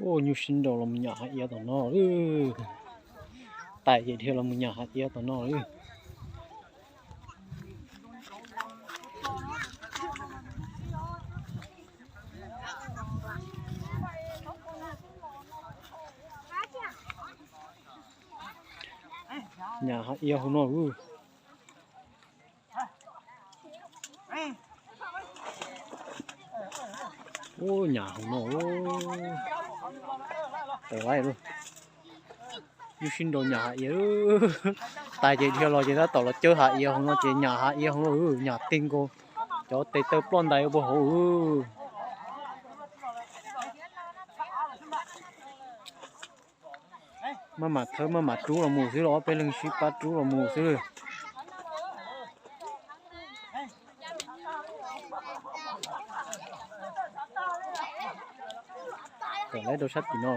Ua nyuj sib nraus los mus nyam hav iav tom no. Tais ces dhia los mus nyam hav iav tom no. Nyam hav iav hauv no. Ub, nyam hauv no. Tawm lawm. Nyuj sib nraus nyam hav iav. Tais ces dhia los ces tab tom los cawb hav iav hauv no ces nyam hav iav hauv no, nyam teg nkaus. Cov tes taw ploj ntais ua puag hauv. Maj mam thawb maj mam rub los mus xwb los ob peb leeg sib pab rub los mus xwb. Tawm lawm rau sab tim no.